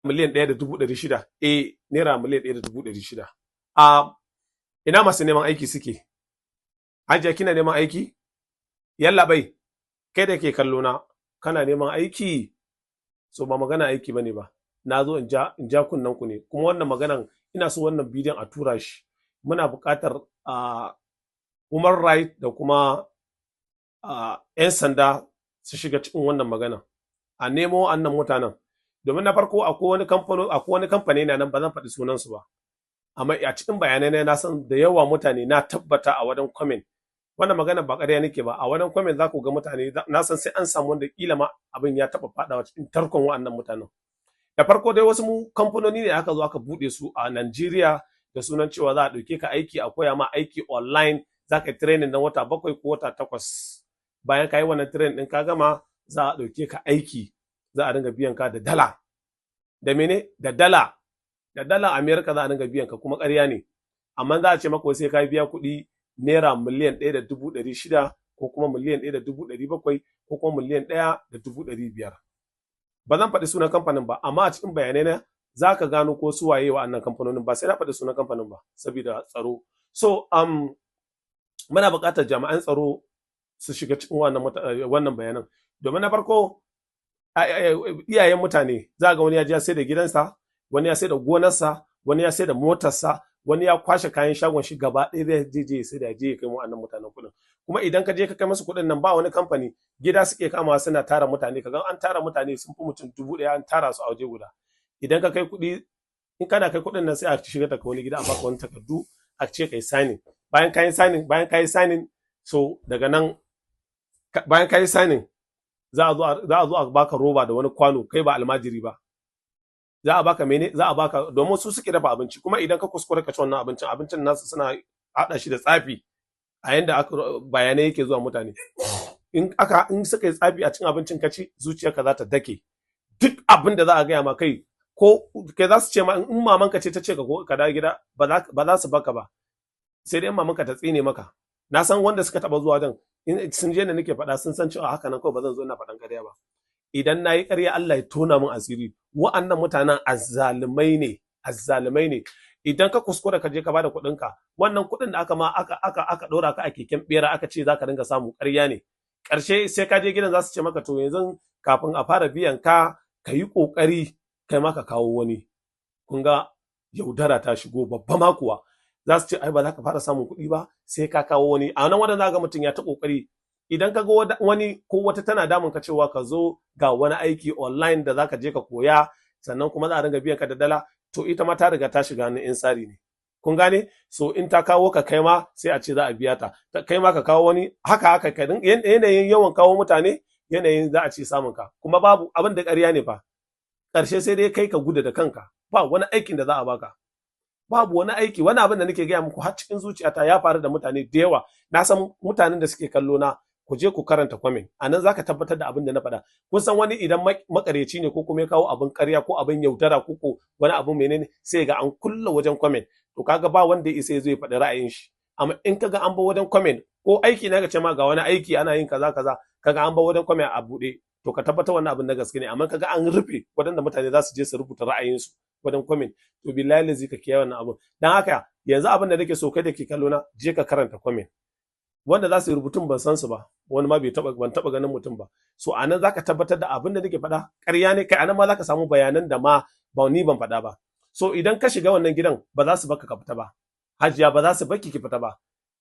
1,600,000. Eh, naira 1,600,000. A ina masu neman aiki suke? Hajiya, kina neman aiki? Yallaɓai, kai da ke kallo na, kana neman aiki? So ba magana aiki bane ba. Na zo in ja kunnen ku ne. Kuma wannan maganan ina so wannan bidiyon a tura shi. Muna buƙatar human right da kuma 'yan sanda su shiga cikin wannan magana. A nemo wa'annan mutanen. Domin na farko akwai wani kamfani na nan, ba zan faɗi sunansu ba. Amma a cikin bayanai na san da yawa mutane, na tabbata a wajen comment. Wannan magana ba ƙarya nake ba. A wajen comment za ku ga mutane, na san sai an samu wanda kila ma abin ya taɓa faɗawa cikin tarkon wa'annan mutanen. Da farko dai, wasu mu kamfanoni ne aka zo aka buɗe su a Najeriya da sunan cewa za a ɗauke ka aiki, a koya ma aiki online, za ka yi training na wata 7 ko wata 8. Bayan ka yi wannan training ɗin ka gama, za a ɗauke ka aiki, za a dinga biyan ka da dala. Da mene? Da dala. Da dala America za a dinga biyan ka, kuma ƙarya ne. Amma za a ce maka sai ka biya kuɗi naira 1,600,000 ko kuma 1,700,000 ko kuma 1,500,000. Ba zan faɗi sunan kamfanin ba, amma a cikin bayanai na za ka gano ko su waye wa'annan kamfanonin, ba sai na faɗi sunan kamfanin ba saboda tsaro. So muna buƙatar jami'an tsaro su shiga cikin wannan bayanan. Domin na farko, iyayen mutane za ga wani ya je ya sai da gidansa, wani ya sai da gonarsa, wani ya sai da motarsa, wani ya kwashe kayan shagon shi gaba ɗaya, zai je sai da je ya kai wa'annan mutanen kuɗin. Kuma idan ka je ka kai musu kuɗin nan, ba wani kamfani, gida suke kamawa suna tara mutane. Kaga an tara mutane sun fi mutum 1000, an tara su a waje guda. Idan ka kai kuɗi, in kana kai kuɗin nan, sai a shiga da wani gida, a baka wani takardu, a ce kai signing. Bayan ka yi signing, so daga nan bayan ka yi signing, za a zo a baka roba da wani kwano. Kai ba almajiri ba. Za a baka mene? Za a baka, domin su suke dafa abinci. Kuma idan ka kuskure ka ci wannan abincin, abincin nasu suna haɗa shi da tsafi. A yanda aka bayanai yake zuwa mutane, in suka yi tsafi a cin abincin ka ci, zuciyarka za ta dake. Duk abin da za a gaya ma kai, ko kai za su ce ma, in mamanka ce ta ce ka dawo gida, ba za su baka ba, sai dai in mamanka ta tsine maka. Na san wanda suka taba zuwa wajen, in sun je da nake faɗa, sun san cewa haka nan kawai ba zan zo ina faɗan ƙarya ba. Idan na yi ƙarya, Allah ya tona min asiri. Wa'annan mutanen azzalumai ne, azzalumai ne. Idan ka kuskura ka je ka bada kuɗinka, wannan kuɗin da aka ma aka ɗora ka a keken bera aka ce za ka dinga samu, ƙarya ne. Ƙarshe sai ka je gidan, za su ce maka, to yanzu kafin a fara biyan ka, ka yi ƙoƙari kai ma ka kawo wani. Kun ga yaudara ta shigo babba ma kuwa. Za su ce ai ba za ka fara samun kuɗi ba sai ka kawo wani. A nan wanda za ga mutum ya ta ƙoƙari. Idan ka ga wani ko wata tana damun ka cewa ka zo, ga wani aiki online da za ka je ka koya, sannan kuma za a dinga biyan ka da dala, to ita ma ta riga ta shiga hannun 'yan sari ne. Kun gane? So in ta kawo ka, kai ma sai a ce za a biya ta, kai ma ka kawo wani, haka haka. Ka yanayin yawan kawo mutane, yanayin za a ce samun ka. Kuma babu abin da ƙarya ne fa. Ƙarshe sai dai kai ka gudu da kanka. Ba wani aikin da za a baka, babu wani aiki. Wani abin da nake gaya muku har cikin zuciyata, ya faru da mutane da yawa. Na san mutanen da suke kallo na, ku je ku karanta comment, a nan zaka tabbatar da abin da na faɗa. Kun san wani idan makareci ne ko kuma ya kawo abin ƙarya ko abin yaudara ko wani abu menene, sai ga an kulle wajen comment. To kaga ba wanda ya isa ya zo ya faɗi ra'ayin shi. Amma in kaga an bar wajen comment, ko aiki na ka ce ma ga wani aiki ana yin kaza kaza, kaga an bar wajen comment a buɗe, to ka tabbatar wannan abin na gaske ne. Amma kaga an rufe waɗanda mutane za su je su rubuta ra'ayinsu wajen comment, to billahi lazi ka kiyaye wannan abin. Dan haka yanzu abin da nake so, kai da ke kallo na, je ka karanta comment. Wanda za su yi rubutun ban san su ba, wani ma bai taba ban taba ganin mutum ba. So anan zaka tabbatar da abin da nake faɗa ƙarya ne. Kai, anan ma zaka samu bayanan da ma ba ni ban faɗa ba. So idan ka shiga wannan gidan, ba za su baka ka fita ba. Hajiya, ba za su baki ki fita ba.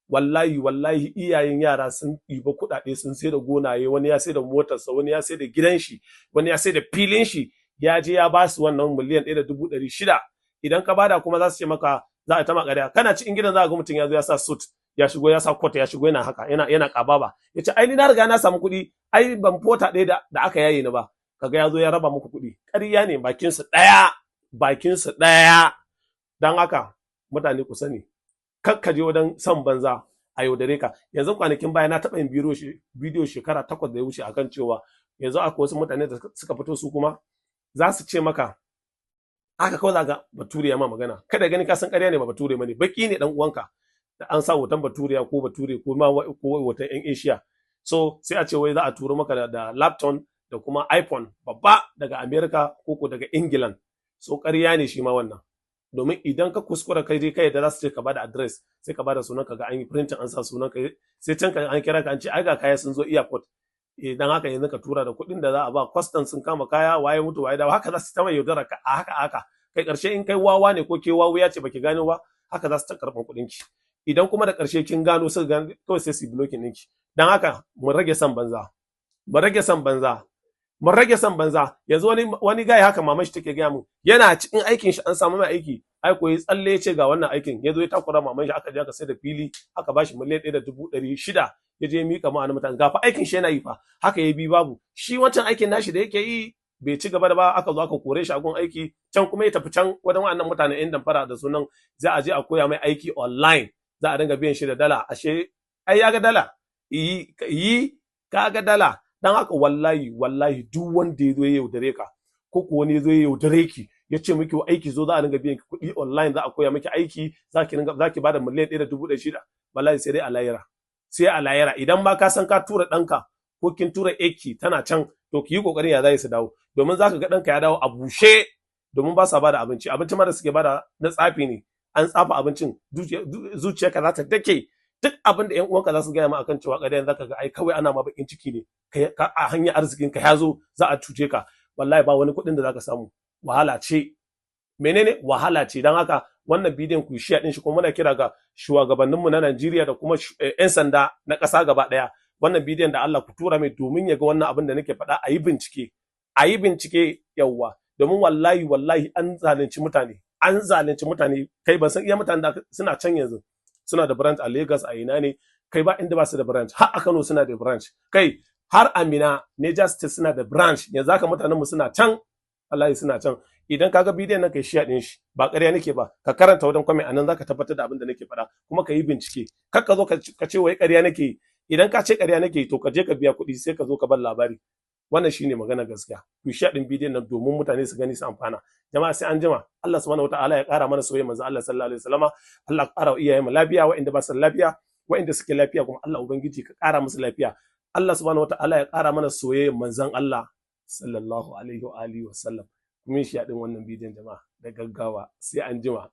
Wallahi, wallahi, iyayen yara sun ɗiba kuɗaɗe, sun sai da gonaye, wani ya sai da motarsa, wani ya sai da gidan shi, wani ya sai da filin shi, ya je ya ba su wannan 1,600,000. Idan ka bada kuma, za su ce maka za a ta makariya. Kana cikin gidan, za ga mutum ya zo ya sa suit ya shigo, ya sa coat ya shigo, yana haka, yana kababa, ya ce ai ni na riga na samu kuɗi, ai ban fota ɗaya da aka yaye ni ba. Kaga ya zo ya raba muku kuɗi. Ƙarya ne, bakin su ɗaya, bakin su ɗaya. Dan haka mutane ku sani, kar ka je wajen son banza a yaudare ka. Yanzu kwanakin baya na taɓa yin bidiyo shekara 8 da ya wuce akan cewa yanzu akwai wasu mutane da suka fito, su kuma za su ce maka haka kawai, za ga bature ya ma magana, kada gani ka san ƙarya ne, ba bature bane, baki ne dan uwanka da an sa hoton baturiya ko bature ko ma ko hoton yan Asia. So sai a ce wai za a turo maka da laptop da kuma iPhone babba daga America ko daga England. So So ƙarya ne shi ma wannan. Domin idan ka kuskura kai dai kai da za su ce ka bada address, sai ka bada sunan ka, ga an yi printing an sa sunan ka, sai can ka an kira ka an ce ai ga kaya sun zo airport. Idan haka yanzu ka tura da kuɗin da za a ba custom, sun kama kaya, waye mutu waye dawo, haka za su ta mai yaudara ka a haka haka. Kai ƙarshe in kai wawa ne ko ke wawu ya ce baki gano ba, haka za su ta karɓan kuɗin ki. Idan kuma da ƙarshe kin gano, suka gano, kawai sai su blocking ɗinki. Dan haka mu rage san banza, mu rage san banza, mu rage san banza. Yanzu wani guy haka maman shi take gaya mu, yana cikin aikin shi an samu mai aiki, ai koyi tsalle ya ce ga wannan aikin, ya zo ya takura maman shi, aka je aka sai da fili, aka bashi 1,600,000, ya je mika ma mutane. Ga fa aikin shi yana yi fa, haka ya bi babu shi wancan aikin nashi da yake yi bai ci gaba da ba, aka zo aka kore shi a gun aiki. Can kuma ya tafi can wajen wa'annan mutanen yan damfara da sunan za a je a koya mai aiki online, za a dinga biyan shi da dala. Ashe ai ya ga dala, yi ka ga dala. Dan haka wallahi wallahi duk wanda ya zo ya yaudare ka, ko ko wani ya zo ya yaudare ki, ya ce miki aiki zo za a dinga biyan ki kuɗi online, za a koya miki aiki, za ki bada 1,600,000, wallahi sai dai a layira, sai a layira. Idan ma ka san ka tura ɗanka ko kin tura eki tana can, to ki yi kokarin ya zai su dawo, domin zaka ga ɗanka ya dawo a bushe, domin ba sa bada abinci. Abinci ma da suke bada na tsafi ne, an tsafa abincin. Zuciyarka za ta dake. Duk abin da ƴan uwanka za su gaya ma akan cewa ƙarya, zaka ga ai kawai ana ma bakin ciki ne, a hanyar arzikin ka ya zo za a cuce ka. Wallahi ba wani kuɗin da zaka samu, wahala ce. Menene wahala ce? Don haka wannan bidiyon ku share din shi. Kuma muna kira ga shugabanninmu na Najeriya da kuma 'yan sanda na ƙasa gaba ɗaya, wannan bidiyon da Allah ku tura mai domin ya ga wannan abin da nake faɗa, a yi bincike, a yi bincike, yawwa. Domin wallahi wallahi an zalunci mutane, an zalunci mutane. Kai, ban san iya mutanen da suna can yanzu suna da branch a Lagos, a ina ne, kai ba inda ba su da branch, har a Kano suna da branch, kai har a Minna, Niger State suna da branch. Yanzu haka mutanen mu suna can, wallahi suna can. Idan kaga bidiyon nan, kai share din shi. Ba ƙarya nake ba. Ka karanta wajen comment, anan zaka tabbatar da abin da nake faɗa. Kuma ka yi bincike, kar ka zo ka ce wai ƙarya nake. Idan ka ce ƙarya nake, to ka je ka biya kuɗi, sai ka zo ka bar labari. Wannan shine magana gaskiya. Ku share din bidiyon nan domin mutane su gani su amfana. Jama'a, sai an jima. Allah subhanahu wataala ya ƙara mana soyayya manzo Allah sallallahu alaihi wasallama. Allah ƙara wa iyayen mu lafiya, waɗanda ba su lafiya, waɗanda suke lafiya kuma Allah ubangiji ka ƙara musu lafiya. Allah subhanahu wataala ya ƙara mana soyayya manzon Allah sallallahu alaihi wa alihi wasallam. Mun share din wannan bidiyon, jama'a, da gaggawa. Sai an jima.